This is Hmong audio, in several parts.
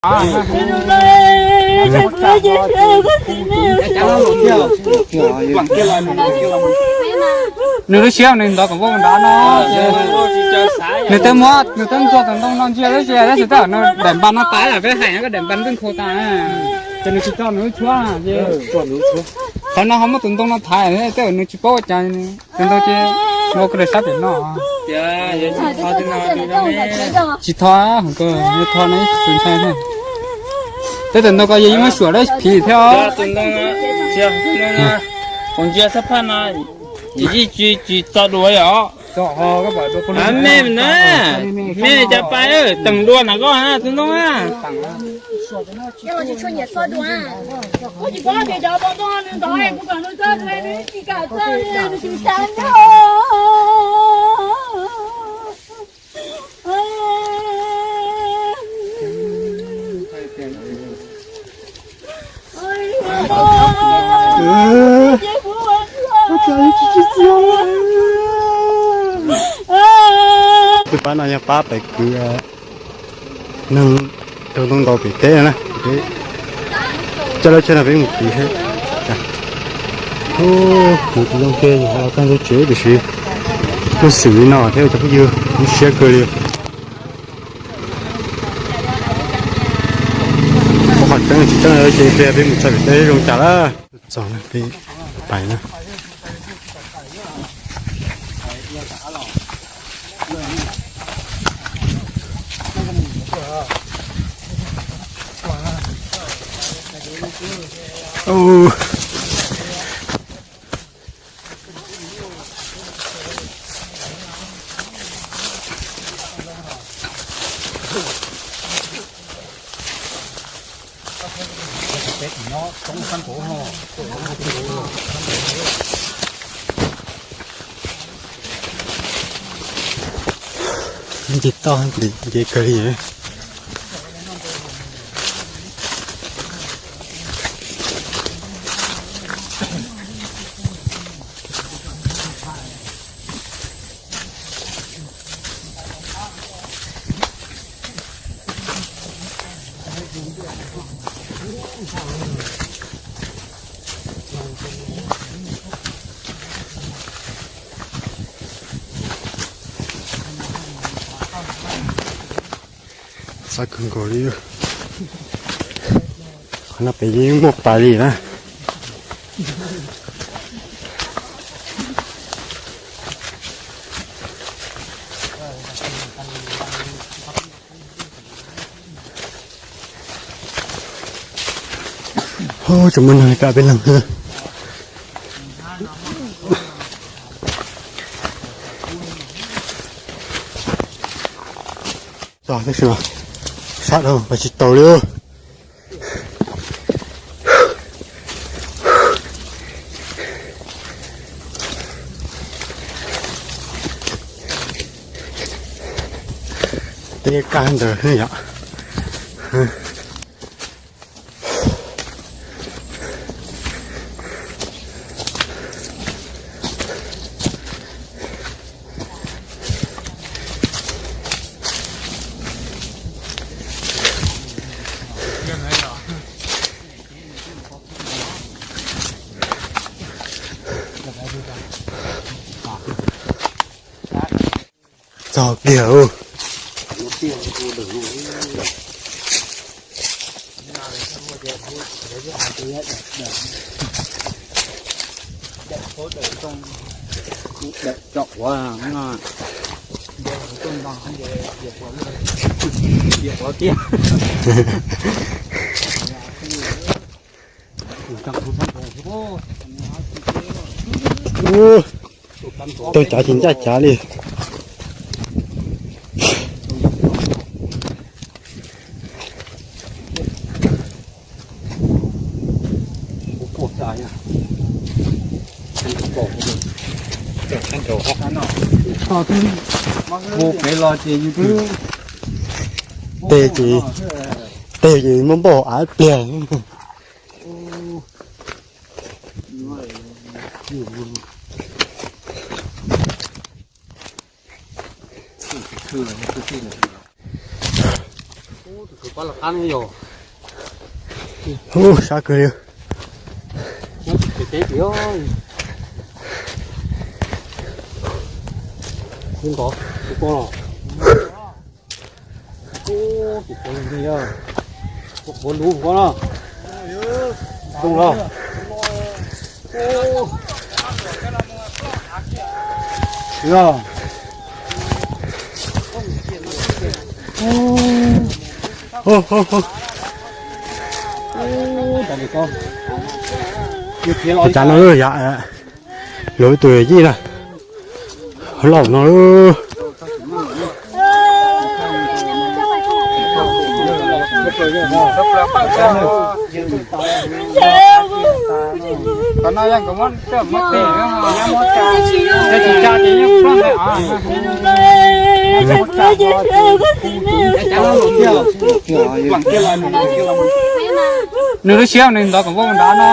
Nws lub siab nws ntov kom voj nrad no. Nws twb muab, nws twb ntxuag tus ntoo no ntsia tab sis tab sis tab tom nws daim npas no tas lawm, peb hais nws daim npas twb nkhaus tas, ces nws tsis tso nws lub tshuab. Qhov no ho muab tus ntoo no thaiv, tej zaum nws tsis paub ua cas, tus ntoo ces ua koj daim sab pem no. Tsis thov, nws thov no tsis ntshai. Tej tus ntoo ko yog yeej muab suam dab phiv thiab. Tus ntoo no, ntsia xab phaj no, tsis tsis tsis tso dua yom. Me na, me cas pais teem dua na koj tus ntoo na. Pab no yog pab pem kwv neeg raug ntoo ntaus pem teb no na. Coj lawv tsheb no peb mus kwv. Tus zoo ke yog los kaj ntug tsev tiam sis muaj xwm li no thiab cov phooj ywg, lub siab kawg li. Qhov tseeb tsis tseeb ces peb mus txog pem teb zoo cas lawm. Txog peb pais na. Nce toj nce kawg li. Xav kawg nkaus li. Qhov no pem yeej muaj pas li na. Tseem muaj neeg pab peb leeg. Tog tab sis sab dhau pais tsis tau li. Tej kaj ntawd yom. Txog kiag. Tau cav tsis ncaj cav li. Ua pem los ces yus twb tej ces, tej ces muab npauj av pliag. Ub, sab kawg li. Ua cas no yom, luag ib tug yij na, laus no. Nws lub siab nws ntov kom voj nrad no,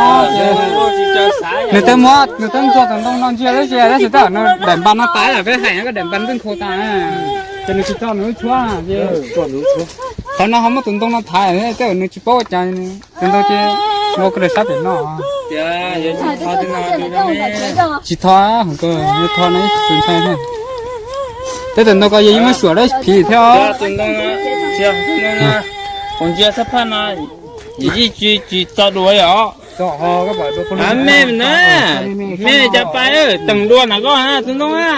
nws twb muab, nws twb ntxuag tus ntoo no ntsia lub siab, tab sis tab tom nws daim npas no tas lawm, peb hais no koj daim npas ntuj nkhaus tas, ces nws tsis tso nws lub tshuab. Qhov no ho muab tus ntoo no thaiv, tej zaum nws tsis paub ua cas, tus ntoo ces ua koj daim sab pem no. Tsis tho, tsis tho no ib txwm ntshai. Tej tus ntoo ko yog yeej muab xyuam dab phim thiab os. Kuv ntsia xab phaj no, yij tsis txo dua yom. Me na, me cas pais teem dua na koj na tus ntoo na.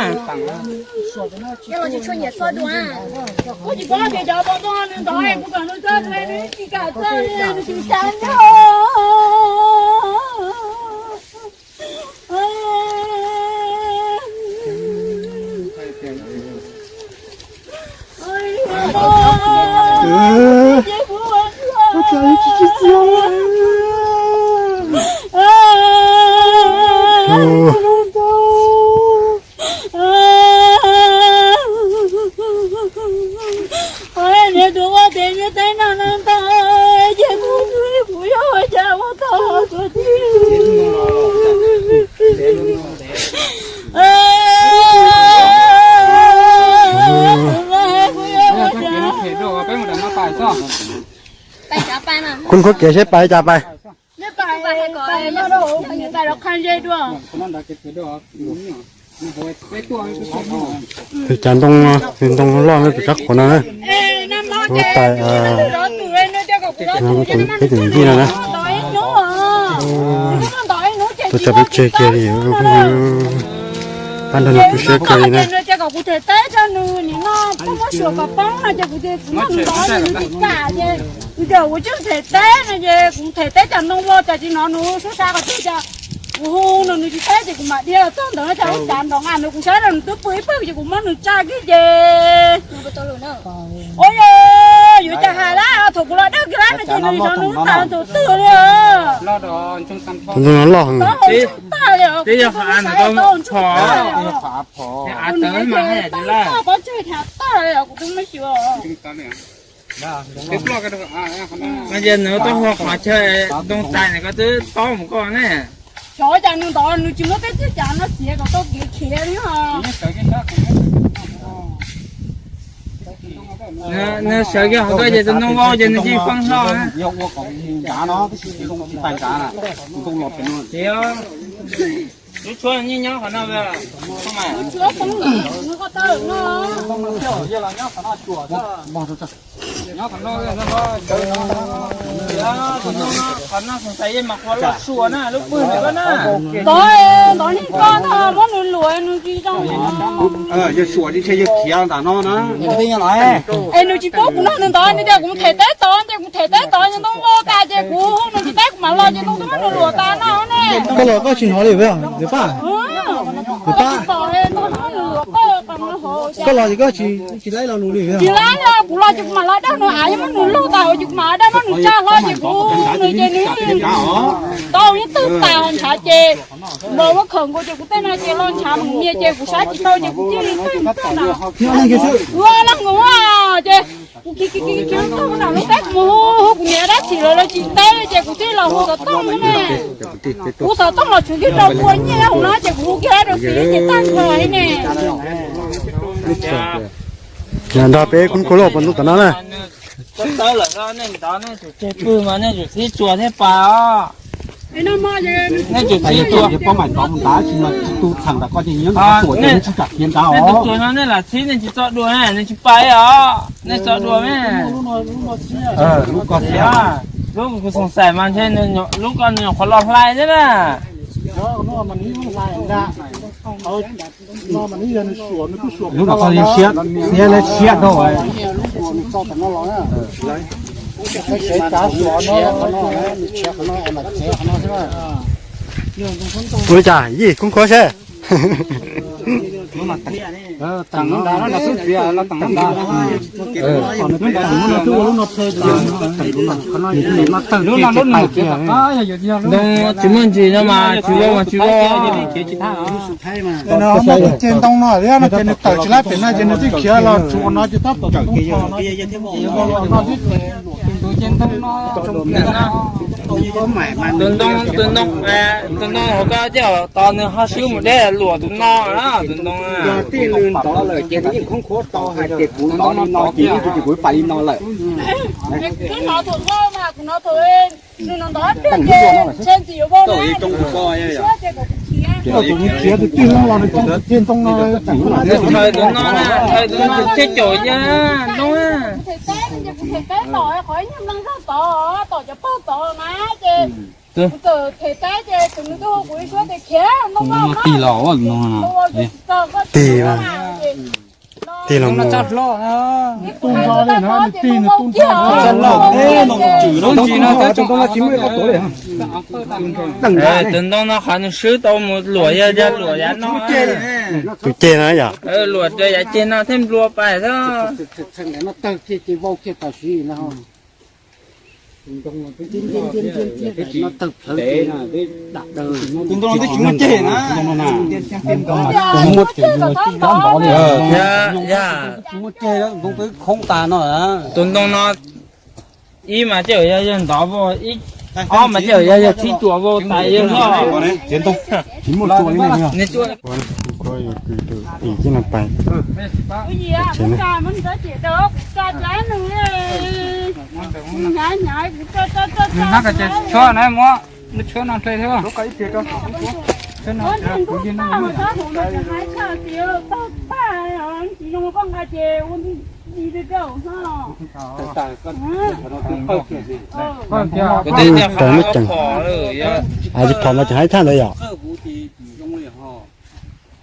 Niag tus ua tes niag teeb no no ntag, ces kuv, kuv yuav ua cas ua tau tuag tiag. Kuv yuav ua cas? Kuv qhuab kev seb pais cas pais. Tus cav ntoo, tus ntoo loj no tus sab qhuav no na. Ua tais, tus peb tus yij no na. Tuaj tso peb tseg kiag li. Pab nrog nws tu siab kawg li na. Kuv cov kuv tsis them teb no ces kuv them teb cov ntoo vau cas tsis hnov nws suab sa qhov twg, cas kuv hu no nws tsis teb ces kuv mam dhia los txog ntawd no cas ub cav ntoo a no kuv saib no nws twb pw ib pawg ces kuv muab nws tsa kiag ces. Ua yog yuav cas hais lawm, thaum kuv los dag kiag lawm no ces nws tso nws lub tas thaum twg li. Tus ntoo no loj heev. Tag li os, kuv twb saib tau ntshuj tag li os. Kuv niam ces tau tag pob tseg chav tag li os, kuv twb muab xyuas. No ces nws tuaj hu qhov chaw ntoo tais nws ko twb paub mus koj ne. Xyov cas nws ntov nws tsis muab tej txiaj cas no txiav kom tau kev khiav li os. Nws sawv kiag hauv koj ces tus ntoo vau ces nws tsis poob hlo. Lub tshuab nyob qhov no. Qhov no xav yeej mas qhuav los sua na lub pwg ntawd na. Ntov, ntov yeej koj ntag, muab nws luam nws tsis zoo. Yog sua tsis ntshe yog khiav ntawm no na. Es nws tsis paub kuv nrog nws ntov, nws tias kuv them teb tod ces kuv them teb tod ces ntoo vau tas ces kuv hu nws tsis teb kuv mam los ces ntoo twb muab nws luam tas no ne. Koj los koj tsis hnov li, Paj? Koj los ces koj tsis, tsis laib lo lus li. Tsis laib li, kuv los ces kuv mam los dag nws, av yeej muab nws lug tas ces kuv mam dag muab nws tsa hlo ces kuv hu nws ces nws tau yeej twg tas ntshav ces npawg ua khawm nkaus ces kuv tej no ces los ntshav mus nyias ces kuv saib tsis tau ces kuv cia li tawg mus tawg ntawd. Ua los nkaus ces kuv khiav khiav khiav khiav tawg nram lub teb mus hu kuv niam dab tsi los lawv tsis teb ces kuv thiaj los hu xov tooj ne. Kuv xov tooj los tshuav kiag rau pua nyiaj hauv no ces kuv hu kiag rau txiv ces tag nrho li ne. Nrog peb kuj kua loj pos ntoo tom no na. Tau lawm, nej ntov nej tsum tseg pw mas nej tsum txib tsuas thiab pas os. Nej tsum txib tsuas. Nej tus tsuas no nej lam txib, nej tsis txo dua, nej tsis pais os, nej txo dua me. Lub kuv xoom xaim mas ntshe lub ko nws nyuam qhuav los hlais thiab na. Lub no koj siab, siab lawv siab dhau. Ua li cas yij koob khuab seb. Ntoo tsis muaj ntsis no mas tsis vau mas tsis vau. Ces ntoo no thiab no ces nws tawm tsis laib pem no ces nws twb khiav los tsuas no ces tab tom ntoo no. Tus ntoo, tus ntoo, tus ntoo hauv ko coj tos nws ho swb mus deb luam tus no, tus ntoo. Tij nws ntov lawm ces nws yeej khoob khuab tau hais tias kuv ntov li no ces kuv pais li no lawm. Kuv hnov thaum nkauj mas kuv hnov thaum nws ntov tiag ces ntshe ntxim yuav vau na. Tus nws khiav tus tij no los nws coj tus tij ntoo no. Nws thawj tus no, thawj tus no thiab caum yog ntoo. Kuv them taib ces kuv them taib tom qhov ib nyuag npleeg zog tod, tom cov pawg tod na ces kuv txawm them taib ces tus nws tuaj hu kuv ib suab tias khiav ntoo no. Tig los. Tig los. Tus ntoo no qhov nws swb tau mus luam yog luam yav no. Tus ceg no yom. Luam rau yav ceg no thiaj nplua pais xwb. Tus ntoo no twb tsis muaj ceg na. Yog, tus ntoo no ib mas coj yog yawg ntov vau, ib, ob mas coj yog yawg txhib tsuas vau tas yawg loj. Nws hnav kom ces tshuab na, muab lub tshuab no hle thiab. Kuv twb tias qhov no qhov phom lawm. Tsis phom mas tseem haib thaj ntawd yom.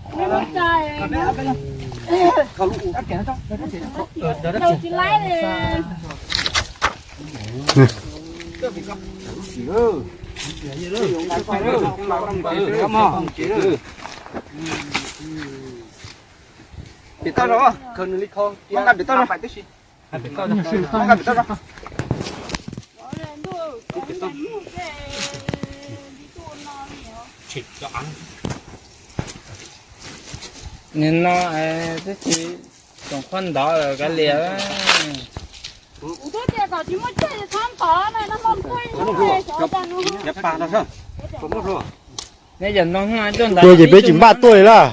Pem toj, nqa pem toj. Nim no twb tsis tsoom qhuab ntov lawm kav liam. Kuv twb tias kom tsis muaj ceg txhob ntov na, no no kuj. Neb yam no tuaj ntawd ces peb tsis npaj tuaj li lawm.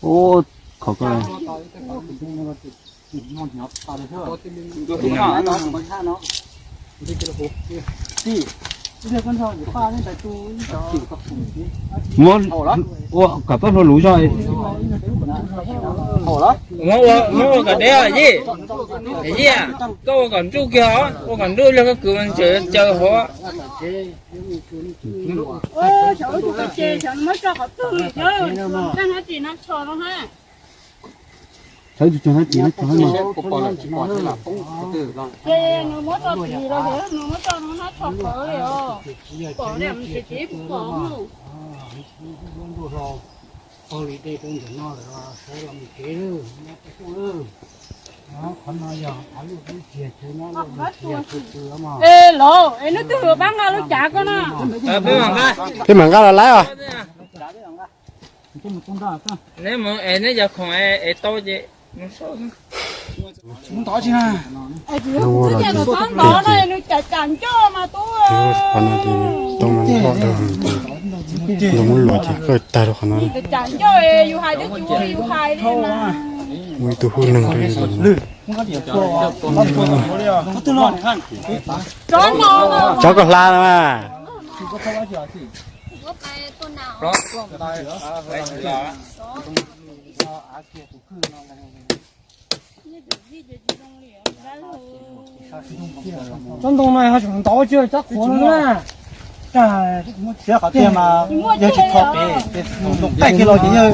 Ua, qhov ko. Muab ua kom toj hlua luv zog. Muab ua kom deb os Yij. Yij, koj ua kom nruj kiag os, ua kom nruj los koj kwv mus ntsaws caws hauv. Sawv tus tso no tsis no tso no ha. Ces nws muab tso tid los nws muab tso no na tso qhov li os. Pom li ces tsis pom. Es los es hnub twg pab nqa lub cav koj na. Peb mam nqa los lawm os. Neb mus es neb cov khoom es tau ces mus sau. Ntov tsis na. Txhob ntov no nws cam cam ncauj mas tub. Qhov no ces tau mas npoj dawg. Ntoo muab luam ces koj tag rau qhov no. Muaj ib tug hwj neeg rau. Tsov koj hla no mas. Tsob ntoo no ho tseem ntau tsis cov qhuav no na. Txiav qhov tiag mas yog tsis tho pem, ntoo qaij kiag los ces yog,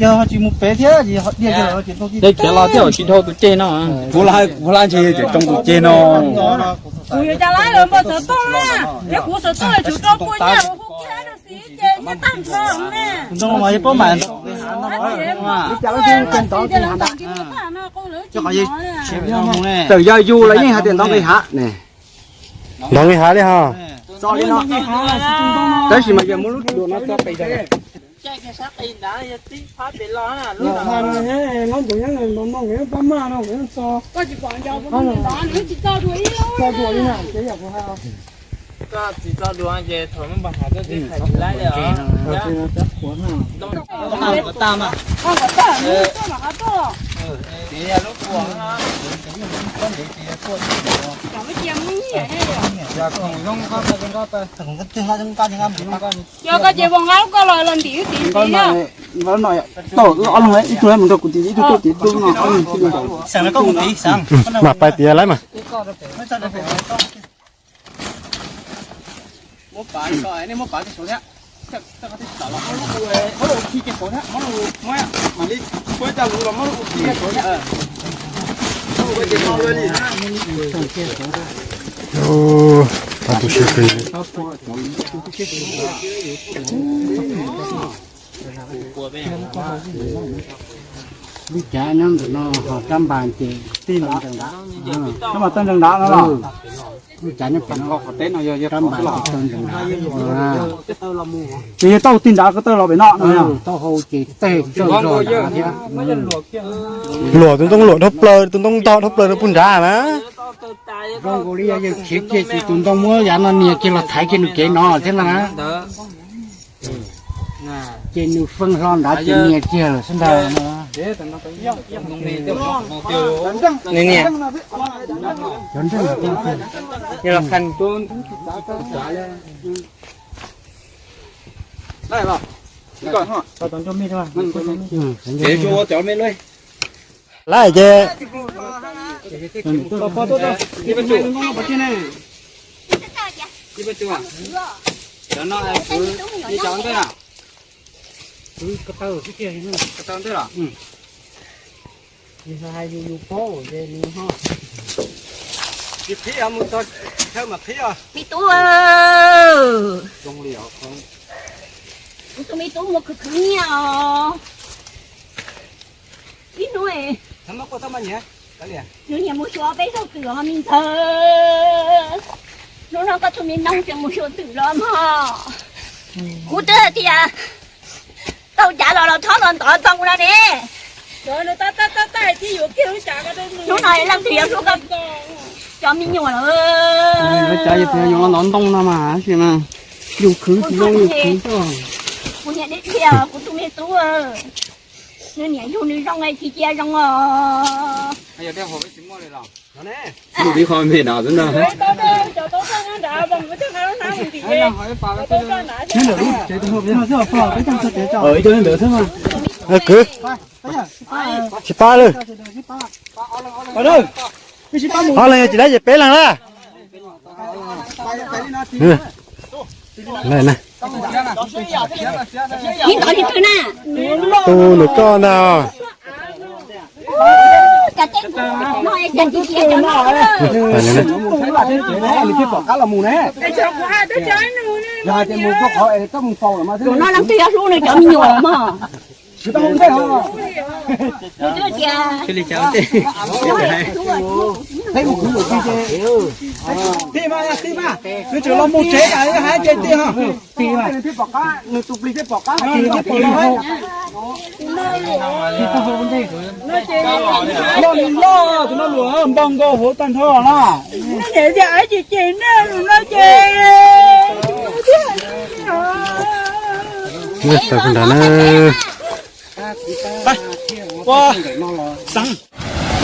yog ho tsis mus pem thiab ces ho diaj kiag los ces ntoo, ces khiav los thiab tsis dhau tus ceg no. Kuv hla ntshe yog cov tsoo tus ceg no. Kuv yuav cas laib los npawg xov tooj na, yog kuv xov tooj yuav tsum rau pua nyiaj los hu kiag rau xib ces nyiaj tag nrho na. Ntoo mas yog paub mas tawm yog yus los yeej hais tias ntov nqis hav ne. Ntov nqis hav li ho. Tab sis mas yog muab lub duav no tso pem. Koj tsis tso dua ces thaum lub npag hav koj tsis hais tsis laib li os. Yog koj ces vau nqa lub koj los los ntim wb tim tim thiab. Tau wb ob leeg ib tug mus nrog kuv tim ib tug tuaj tim tub no. Mam pais tias laib mas. Tus siab phem. Lub cav nyob ntawm no ho rab npas ces tij los ntawm nrad, rab npas tawg ntawm nrad no los. Lub cav nyob pem no, rab npas tawg ntawm nrad. Ces yog tau tij nrad ko tawg los pem no no. Tau hau ces tawg zog zog nrad thiab. Luam tus ntoo luam dhau plaws, tus ntoo ntog dhau plaws rau puag nrad na. Zoo nkaus li yog yawg khiav kiag ces tus ntoo muab yav no nias kiag los thaiv kiag nws kev no thiab no na. Ces nws feej hlo nrad ces nias kiag lawm xwb ntag. Nias, nias. Cov nreej los qhov. Lawm ces. Me tub, kuv tus me tub mus khwv khwv nyiaj os. Ib hnub nws niam mus xyuas peb zaug twm os me ntxawg. Hnub no koj tus me noog tseem mus xyuas twm los mog. Kuv twb hais tias tau cav los los thob los ntov txog kuv no ne. Hnub no leej twg yuav hlub koj cov me nyuam lawm. Cav yuav ntov ntoo no mas tab sis mas yus khwv tsis zoo yus khwv. Kuv niam deb tiag kuv tus me tub. Nws niam yug nws zoo es tsis cia zoo os. Kwv, tsis pab lawm. Ob leeg yog tsis laib ces peb leeg na. Ib ntov li twg na? Tus nws koj ntag. Tus no leej twg yuav hlub nws cov me nyuam mog. Tij mas, tij mas, nws tseem los mus tsev, hais ces tij ho. Nws tus plig thiaj pom qab. Loj li loj, tus no luam npog nkaus hauv tag nrho na. Niam tias aib ces ces nej lus no ces thiab. Nyob tau nram na.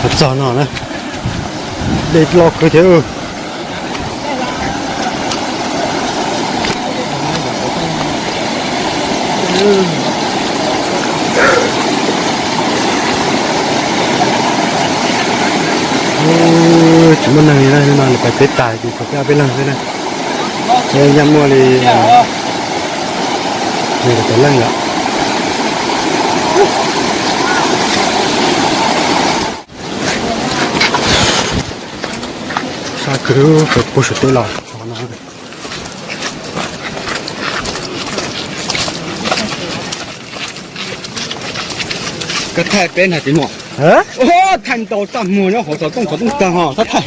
Txog no na, dej loj kawg thiab. Tsis muaj neeg li na, no lawv pais peb tas ces tshuav peb ob peb leeg xwb na. Nyaj muaj li nees nkaum tawm leej lawm. Sab kawg, puag saum teb los. Koj thaij peb na txiv muam. Thaij ntau txaj muag nyob hauv xov tooj, xov tooj tag ho thaij.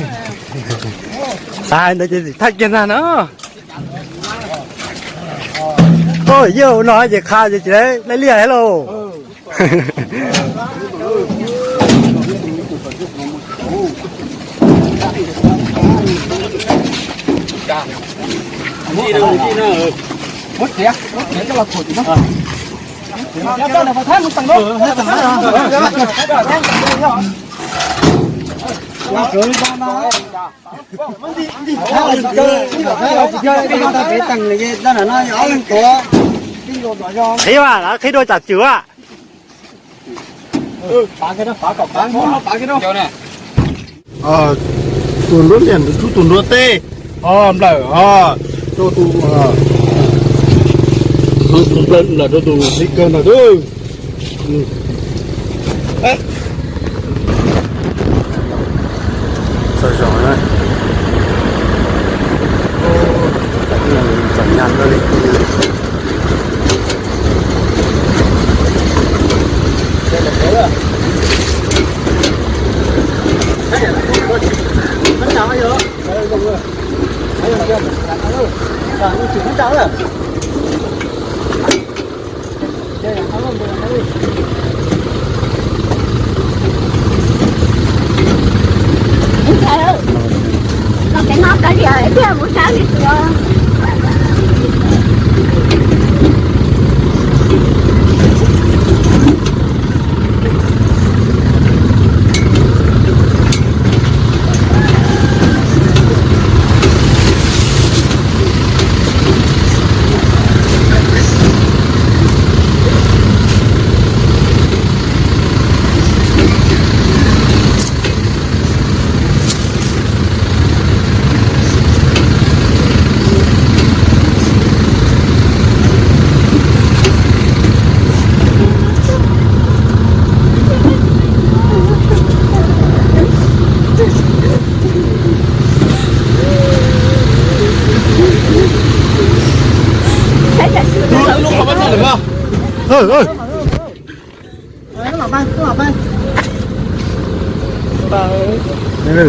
Xav hais ntawd ces thaij kiag ntag no. Yog no ces qha ces tsis laij liaj thiab lauj. Qhib, lawv qhib dua tsam tswm a. Tus nruab liaj ntawd rub tus nruab teb, ho nplawm ho rau tus, tus nplawm nplawm rau tus txiv kawg ntawd. Txog zaum na. Txom nyem kawg li.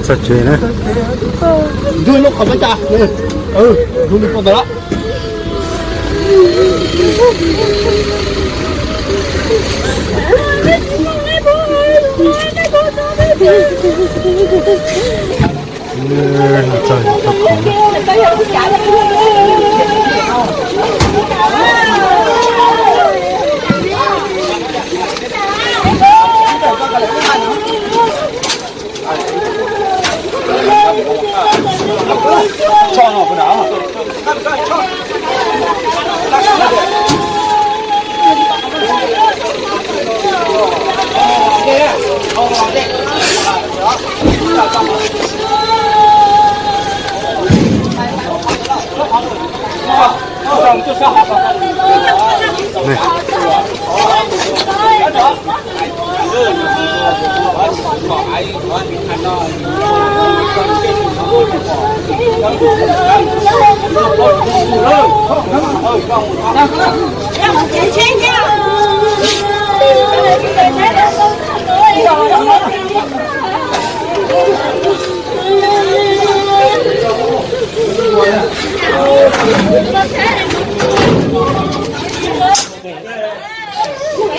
Txog tsev na. Nrug lub qhov peb cas. Nrug li pov tawm lawm.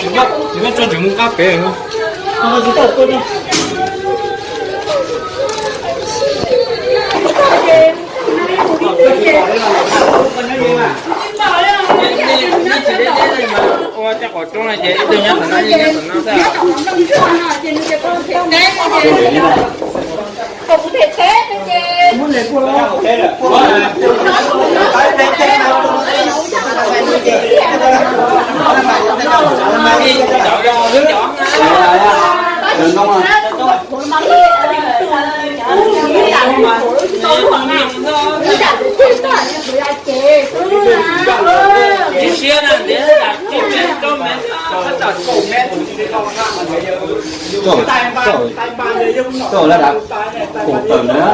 Tsis muab tso tseem mus qab pem no. Cov quav roob no ces ib tug nyob tom no, ib tug nyob tom no xwb. Ib siab na, ntiav tsib mev, rau mev, tsib mev. Txawj lawm, kuv tawm na.